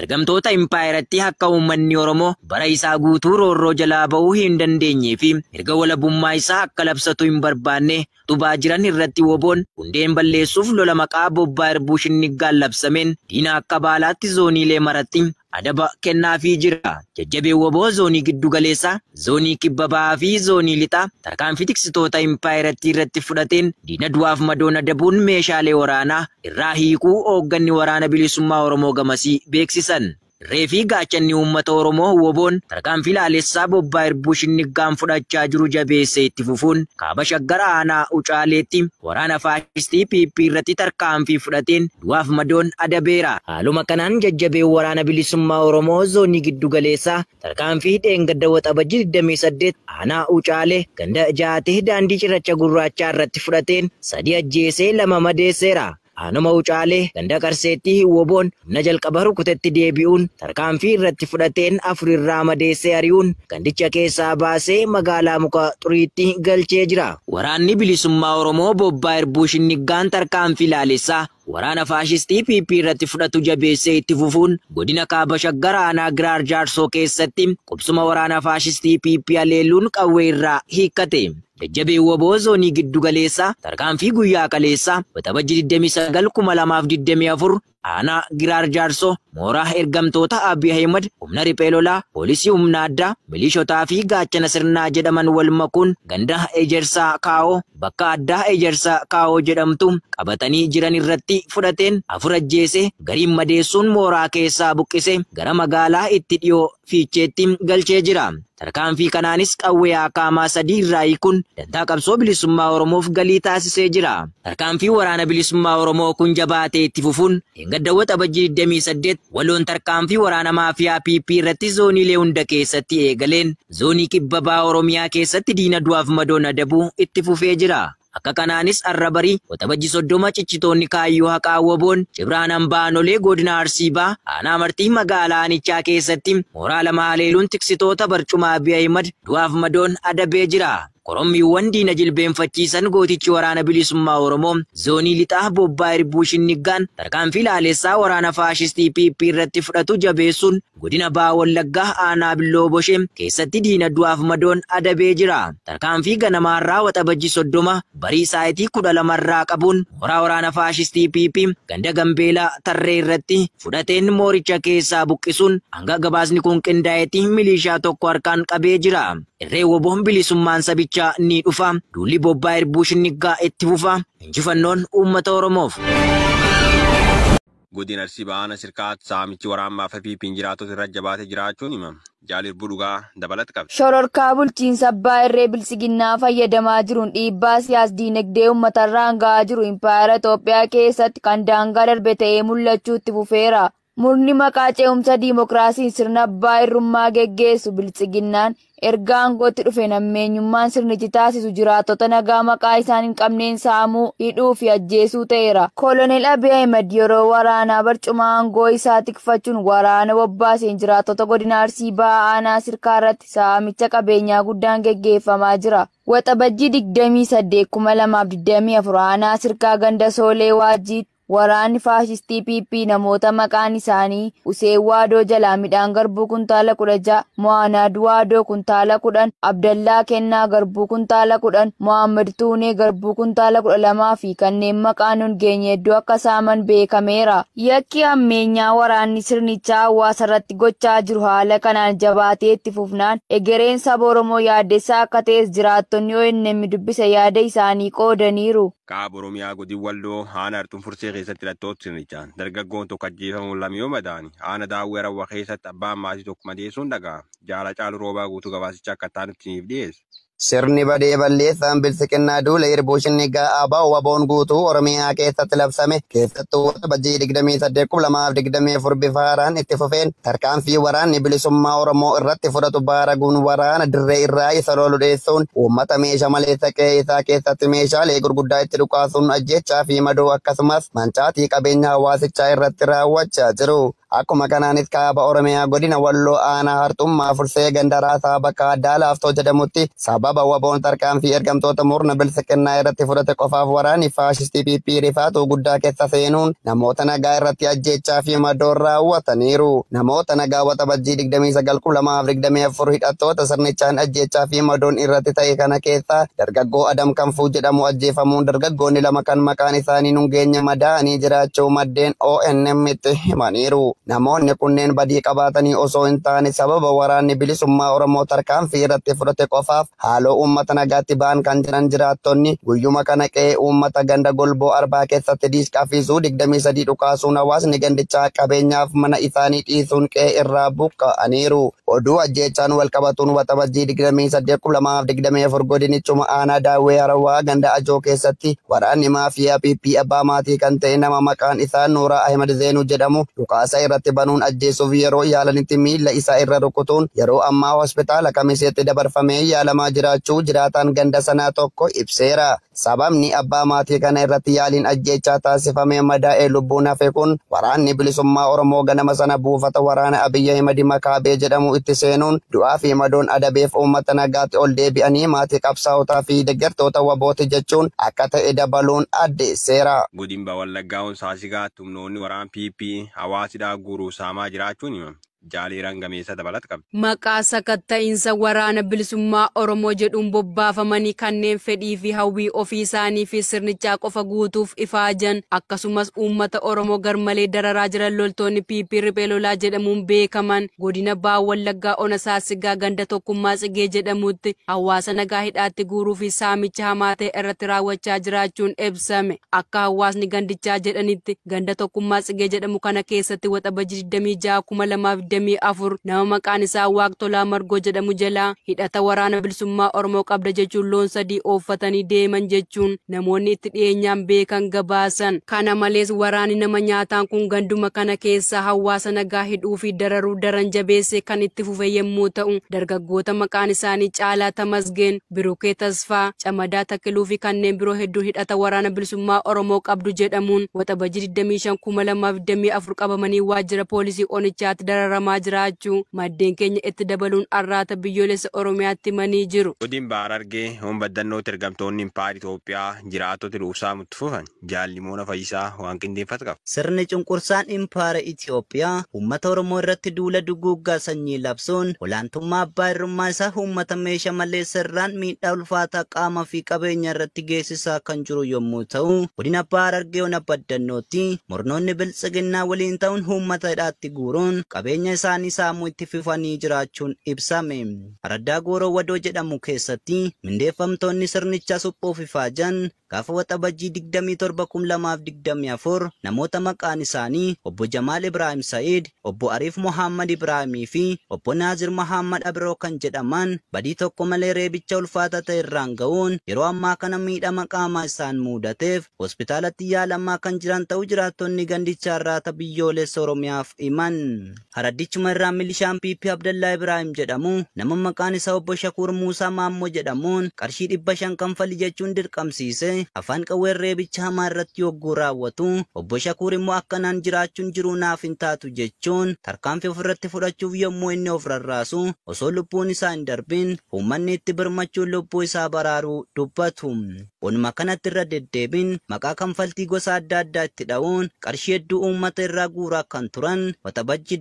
Ergamtoota impaayeratti akka uummanni Oromoo bara isaa guutuu roorroo jalaa ba'uu hin dandeenyee fi mirga walabummaa isaa akka labsatu hin barbaanne utubaa jiran irratti woboon hundeen balleessuuf lola maqaa bobbaa Irbuu Shinniggaan labsameen diina akka baalaatti zooniilee maratti adaba kennaafii jira. Jajjabee woboo zoonii giddu galeessaa, zoonii kibba ba'aa fi zoonii lixaa tarkaanfii tiksitoota impaayeratti irratti fudhateen diina du'aaf madoon adabuun meeshaalee waraanaa irraa hiikuu hoogganni waraana bilisummaa Oromoo gamasii beeksisan. Irree fi gaachanni uummata Oromoo woboon tarkaanfii laalessaa bobbaa Irbuu Shinniggaan fudhachaa jiru jabeessee itti fufuun kaaba Shaggar aanaa Ucaaleetti waraana faashistii PP irratti tarkaanfii fudhateen du'aaf madoon adabeera. Haaluma kanaan jajjabeen waraana bilisummaa Oromoo zoonii giddu galeessaa tarkaanfii dheengadda Waxabajjii 28 aanaa Ucaalee ganda Jaatee daandii cirracha gurraachaa irratti fudhateen 3 ajjeesee 2 madeesseera. Aanuma Ucaalee ganda Qarseetti woboon humna jalqaba rukutetti deebi'uun tarkaanfii irratti fudhateen 4 irraa madeessee ari'uun gandicha keessaa baasee magaalaa muka xuriitti galchee jira. Waraanni bilisummaa Oromoo bobbaa Irbuu Shinniggaan tarkaanfii laalessaa waraana faashistii PP irratti fudhatu jabeessee itti fufuun godina kaaba Shaggar aanaa Giraar Jaarsoo keessatti qubsuma waraana faashistii PP aleelluun qawwee irraa hiikkate. Jajjabee woboo zoonii giddu galeessaa tarkaanfii guyyaa kaleessaa Waxabajjii 29 2024 aanaa Giraar Jaarsoo mooraa ergamtoota Abiy Ahimad humna riphee lolaa poolisii humna addaa milishotaa fi gaachana sirnaa jedhaman wal makuun ganda Ejersaa Kaa'oo bakka addaa Ejersaa Kaa'oo jedhamtu qabatanii jiran irratti fudhateen 4 ajjeese gariin madeessuun mooraa keessaa buqqise gara magaalaa itti dhiyoo Fiicheetti galchee jira. Tarkaanfii kanaanis qawwee akaamaa 3 irraa hiikuun dantaa qabsoo bilisummaa Oromoof galii taasisee jira. Tarkaanfii waraana bilisummaa Oromoo kun jabaatee itti fufuun dheengadda Waxabajjii 28 waloon tarkaanfii waraana maafiyaa PP irratti zooniilee hunda keessatti eegaleen zoonii kibba baha Oromiyaa keessatti diina du'aaf madoon adabuu itti fufee jira. Akka kanaanis arra barii Waxabajjii 30 ciccitoonni kaayyoo haqaa woboon Cibraan Ambaanolee godina Arsii Bahaa aanaa Martii magaalaa Aanichaa keessatti mooraa lama haleeluun tiksitoota barcuma Abiy Ahimad du'aaf madoon adabee jira. Korommiiwwan diina jilbeenfachiisan gootichi waraana bilisummaa Oromoo zoonii lixaa bobbaa Irbuu Shinniggaan tarkaanfii laalessaa waraana faashistii PP irratti fudhatu jabeessuun godina Baha Wallaggaa aanaa Billoo Boshee keessatti diina du'aaf madoon adabee jira. Tarkaanfii ganamaarraa Waxabajjii 30 barii saayitii 12 irraa qabuun mooraa waraana faashistii PP ganda Gambeelaa tarree irratti fudhateen mooricha keessaa buqqisuun hanga gabaasni kun qindaa'etti milishaa tokko harkaan qabee jira. Irree woboon bilisummaan sabichaa ni dhufa. Duulli bobbaa Irbuu Shinniggaa itti fufa. Injifannoon uummata Oromoof. Godina Arsii Bahaa aanaa Sirkaatti saamichi waraanaa fi PP'n jiraattota irra jabaatee jiraachuun himama. Jaal Irbuu Dhugaa dabalata qaba. Shororkaa bulchiinsa abbaa irree biltsiginnaa fayyadamaa jiruun dhiibbaa siyaas diinagdee uummatarraan ga'aa jiru impaayera Itoophiyaa keessatti kan daangaa darbe ta'ee mul'achuu itti fufeera. Murni maqaa ce'umsa diimokiraasiin sirna abbaa irrummaa geggeessu biltsiginnaan erga aangootti dhufe nammeenyummaan sirnichi taasisu jiraattota nagaa maqaa isaan hin qabneen saamuu, hidhuu fi ajjeesuu ta'eera. Koloneel Abiy Ahimad yeroo waraanaa barcuma aangoo isaa tikfachuun waraana bobbaaseen jiraattota godina Arsii Bahaa aanaa Sirkaa irratti saamicha qabeenyaa guddaan geggeeffamaa jira. Waxabajjii 28 2024 aanaa Sirkaa ganda Soolee Waajjiitti waraanni faashistii PP namoota maqaan isaanii Useen Waadoo jalaa midhaan garbuu kuntaala 16, Mo'aanaad Waadoo kuntaala 10, Abdallaa Kennaa garbuu kuntaala 10, Mo'aammad Tuunee garbuu kuntaala 12 fi kanneen maqaan hin geenye hedduu akka saaman beekameera. Yakki hammeenyaa waraanni sirnichaa hawaasa irratti gochaa jiru haala kanaan jabaatee itti fufnaan egereen saba Oromoo yaaddessaa akka ta'es jiraattonni ONM dubbisa yaada isaanii qoodaniiru. Kaaba Oromiyaa godin Walloo aanaa Arxumfursee keessatti hidhattoota sirnichaan dargaggoon tokko ajjeefamuun lama yoo madaa'ani aanaa Daawwee Arawwaa keessatti abbaan maatii tokko madeessuun dhaga'ama. Jaala Caalu Roobaa guutuu gabaasichaa akka taanutti isiniif dhiyeessa. Sirni badee balleessaan biltsiginnaa duula Irbuu Shinniggaa ABO waboon guutuu Oromiyaa keessatti labsame keessattuu Waxabajjii 28 2024 bifa haaraan itti fufeen tarkaanfii waraanni bilisummaa Oromoo irratti fudhatu baaraguun waraana dirree irraa isa lolu dheessuun uummata meeshaa maleessa qe'ee isaa keessatti meeshaalee gurguddaa itti dhukaasuun ajjechaa fi madoo akkasumas mancaatii qabeenya hawaasichaa irratti raawwachaa jiru. Akkuma kanaanis kaaba Oromiyaa godina Walloo aanaa Harxummaa Fursee ganda Raasaa bakka addaa Laaftoo jedhamutti sababa WBOn tarkaanfii ergamtoota murna bilisiqinnaa irratti fudhate qofaaf waraanni faashistii PP rifaatuu guddaa keessa seenuun namoota nagaa irratti ajjeechaa fi madoon raawwataniiru. Namoota nagaa Waxabajjii 29,2024 hidhattoota sirnichaan ajjeechaa fi madoon irratti ta'e kana keessa dargaggoo Adam Kanfuu jedhamu ajjeefamuun dargaggoonni lama kan maqaan isaanii nun geenye madaa'anii jiraachuu maddeen ONM itti himaniiru. Namoonni kunneen badii qabaatanii osoo hin taane sababa waraanni bilisummaa Oromoo tarkaanfii irratti fudhate qofaaf haaloo uummata nagaatti ba'an kan jiran jiraattonni guyyuma kana qe'ee uummata ganda Golboo Arbaa keessatti diishqaa fi zuu 23 dhukaasuun hawaasni gandichaa qabeenyaaf mana isaanii dhiisuun qe'ee irraa buqqa'aniiru. Oduu ajjeechaan wal qabatuun Waxabajjii 28,2024 godinichuma aanaa Daawwee Harawaa ganda Ajoo keessatti waraanni maafiyaa PP abbaa maatii kan ta'e nama maqaan isaa Nuuraa Ahmed Zeenuu jedhamu dhukaasa irratti banuun ajjeesuuf yeroo yaalanitti miilla isaa irra rukutuun yeroo ammaa hospitaala Kamiseetti dabarfamee yaalamaa jiraachuu jiraataan ganda sanaa tokko ibseera. Sababni abbaa maatii kana irratti yaaliin ajjeechaa taasifamee madaa'ee lubbuun hafe kun waraanni bilisummaa Oromoo ganama sana buufata waraana Abiyyi Ahimad Makaabee jedhamu itti seenuun du'aa fi madoon adabeef uummata nagaatti ol deebi'anii maatii qabsaa'otaa fi deeggartoota WBOti jechuun akka ta'e dabaluun addeesseera. Godina Wallaggaa Saasigaatti humnoonni waraana PP hawaasidhaa guuruu saamaa jiraachuun himame. Jaaliiraan gameessa dabalata qabdi. Maqaa sakatta'iinsa waraana bilisummaa Oromoo jedhuun bobbaafamanii kanneen fedhii fi hawwii ofii isaanii fi sirnichaa qofa guutuuf ifaajan akkasumas uummata Oromoo garmalee dararaa jiran loltoonni PP riphee lolaa jedhamuun beekaman godina Baha Wallaggaa Ona Saasigaa ganda Tokkummaa Tsigee jedhamutti hawaasa nagaa hidhaatti guuruu fi saamicha hamaa ta'e irratti raawwachaa jiraachuun ibsame. Akka hawaasni gandichaa jedhanitti ganda Tokkummaa Tsigee jedhamu kana keessatti Waxabajjii 26,2024 nama maqaan isaa Waaqtolaa Margoo jedhamu jalaa hidhata waraana bilisummaa Oromoo qabda jechuun loon sadii ooffatanii deeman jechuun namoonni itti dhiyeenyaan beekan gabaasan. Kana malees waraanni nama nyaataan kun ganduma kana keessa hawaasa nagaa hidhuu fi dararuu daran jabeessee kan itti fufe yommuu ta'u dargaggoota maqaan isaanii Caalaa Tamasgeen, Birukee Tasfaa, Camadaa Takiluu fi kanneen biroo hedduun hidhata waraana bilisummaa Oromoo qabdu jedhamuun Waxabajjii 25,2024 qabamanii waajjira poolisii Onichaatti dararamaa jiraachuu maddeen keenya itti dabaluun arraata biyyoolessa Oromiyaatti himanii jiru. Godina Baha Harargee hombadannootti ergamtoonni Impaayera Itoophiyaa jiraattota dhuufsaa mutti fufan Jaallimoona Fayyisaa waan qindeeffatu qaba. Sirni cunqursaan Impaayera Itoophiyaa uummata Oromoo irratti duula duguuggaa sanyii labsuun olaantummaa abbaa irrummaa isaa uummata meeshaa malee sirraan miidhaa ulfaataa qaamaa fi qabeenya irratti geessisaa kan jiru yommuu ta'u godina Baha Harargee ona baddannootti murnoonni biltsiginnaa waliin ta'uun uummata hidhaatti guuruun qabeenya isaanii saamuu itti fufanii jiraachuun ibsame. Araddaa Gooroo Wadoo jedhamu keessatti mindeeffamtoonni sirnichaa suphuuf ifaajan gaafa Waxabajjii 27,2024 namoota maqaan isaanii obbo Jamaal Ibrahim Sa'iid, obbo Ariif Muhammad Ibrahimii fi obbo Naazir Muhammad Abiroo kan jedhaman badii tokko malee reebicha ulfaataa ta'e irraan ga'uun yeroo ammaa kana miidhama qaamaa isaan mudateef hospitaalatti yaalamaa kan jiran ta'uu jiraattonni gandichaa irraata biyyoolessa Oromiyaaf himan. Haraddichuma irraa milishaan PP Abdallaa Ibrahim jedhamu nama maqaan isaa obbo Shakuur Muusaa Maammoo jedhamuun qarshii 500 kanfali jechuun dirqamsiise afaan qawween reebicha hamaa irratti yogguu raawwatu obbo Shakuur immoo akkanaan jiraachuun jiruu naaf hin taatu jechuun tarkaanfii ofirratti fudhachuuf yommuu inni of rarraasu osoo lubbuun isaa hin darbin uummanni itti birmachuun lubbuu isaa baraaruu dubbatu. Walumaa kanatti irra deddeebiin maqaa kanfaltii gosa adda addaa itti dha'uun qarshii hedduu uummata irraa guuraa kan turan Waxabajjii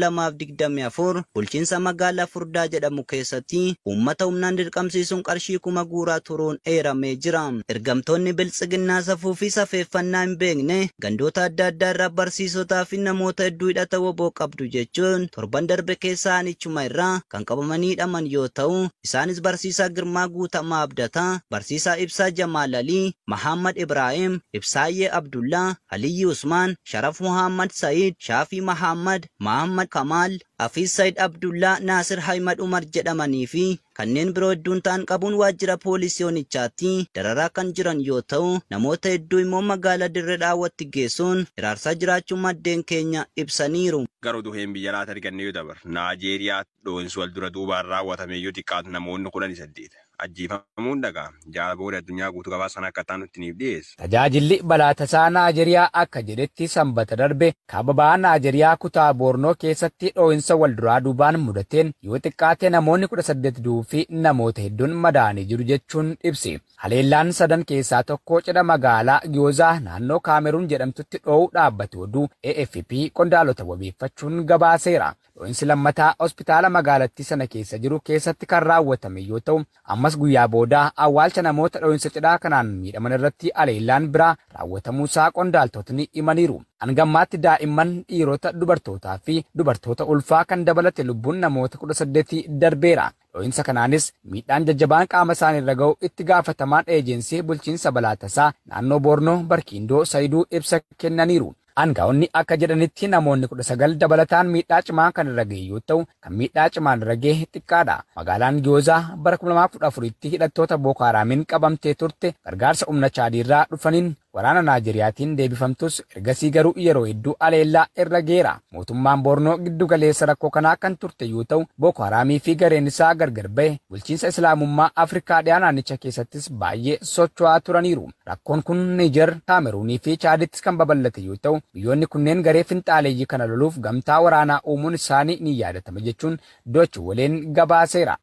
28,2024 bulchiinsa magaalaa Furdaa jedhamu keessatti uummata humnaan dirqamsiisuun qarshii 1000 guuraa turuun eeramee jira. Ergamtoonni biltsiginnaa safuu fi safeeffannaa hin beekne gandoota adda addaa irraa barsiisotaa fi namoota hedduu hidhata woboo qabdu jechuun torban darbe keessa aanichuma irraa kan qabamanii hidhaman yoo ta'u isaanis barsiisaa Girmaa Guutamaa Abdataa, barsiisaa Ibsaa Jamaal Alii, Mahammad Ibrahim, Ibsaayyee Abdullaa, Aliyyi Usmaan, Sharaf Muhammad Sa'iid, Shaafii Mahammad, Mahammad Kamaal, Hafiz Said Abdullaa, Naasir Haimad Umar jedhamanii fi kanneen biroo hedduun ta'an qabuun waajjira poolisii onichaatti dararaa kan jiran yoo ta'u namoota hedduu immoo magaalaa Dirree Daawwatti geessuun hiraarsaa jiraachuu maddeen keenya ibsaniiru. Garuu duheen biyya laata arganne yoo dabar Naajeeriyaa dho'insi wal dura duubaan raawwatame yoo xiqqaatu namoonni 18 ajjeefamuun dhaga'ame. Jaala booda addunyaa guutuu gabaasa kana akka ta'an nutti niif dhiyeessa. Tajaajilli balaa tasaa Naajeriyaa akka jedhetti sanbata darbe kaaba bahaa Naajeriyaa kutaa Boornoo keessatti dhoo'insa wal duraa duubaan mudateen yoo xiqqaate namoonni 18 du'uu fi namoota hedduun madaa'anii jiru jechuun ibsi. Haleellaan sadan keessaa tokko cidha magaalaa Giyoozaa naannoo Kaameruun jedhamtutti dhoo'uu dhaabbate oduu AFP qondaalota wabeeffachuun gabaaseera. Dhoo'insi lammataa hospitaala magaalattii sana keessa jiru keessatti kan raawwatame yoo ta'u, ammas guyyaa booda awwaalcha namoota dhoo'insa cidhaa kanaan miidhaman irratti haleellaan biraa raawwatamuusaa qondaaltotni himaniiru. Hangammaatti daa'imman, dhiirota, dubartootaa fi dubartoota ulfaa kan dabalate lubbuun namoota 18 darbeera. Dhoo'insa kanaanis miidhaan jajjabaan qaama isaanii irra ga'u itti gaafatamaan eejensii bulchiinsa balaa tasaa naannoo Boornoo Barkiindoo Sayiduu ibsa kennaniiru. Aangaa'onni akka jedhanitti namoonni 19 dabalataan miidhaa cimaa kan irra ga'e yoo ta'u, kan miidhaa cimaan irra ga'e xiqqaadha. Magaalaan Giyoozaa bara 2014tti hidhattoota Booko Haraamiin qabamtee turte gargaarsa humna Chaadiirraa dhufaniin waraana Naajeriyaatiin deebifamtus ergasii garuu yeroo hedduu haleellaa irra geera. Mootummaan Boornoo giddu galeessa rakkoo kanaa kan turte yoo ta'u, Booko Haraamii fi gareen isaa gargar ba'e bulchiinsa Islaamummaa Afrikaa dhiyaa naannicha keessattis baay'ee socho'aa turaniiru. Rakkoon kun Niijer, Kaameruunii fi Chaadittis kan babal'ate yoo ta'u, biyyoonni kunneen garee finxaaleeyyii kana loluuf gamtaa waraanaa uumuun isaanii ni yaadatama jechuun Doochi Waleen gabaaseera.